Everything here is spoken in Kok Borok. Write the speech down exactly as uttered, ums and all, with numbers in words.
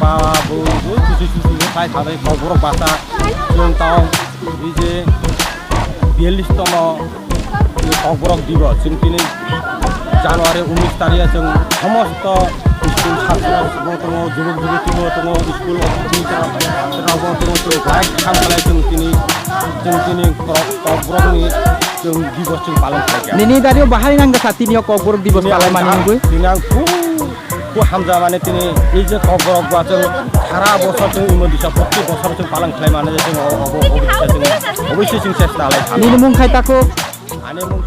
Ba, bo, bo, susi, susi, bo, khai, khai, Kokborok basa, chwng tong, ije, biyallis tomo, Kokborok dibo, chwng tini January unis tariya chwng somosto school satro bo tongo, jubuk jubuk bo tongo, school office rok bo tongo, chwng bai kham khlai chwng tini, chwng tini Kokborok ni chwng dibo chwng palon khlai kha. Nini dario bahai nang sa tini Kokborok dibo palai mani nugui. Tini ang Bo hamja mane tini ei je Kokborok ba chwng sara bosor chwng imo disa protti bosor chwng palang khlai mane je chwng obo obo disa chwng obviously chwng chesta lai kha. Nini mung khai tako? Ani mung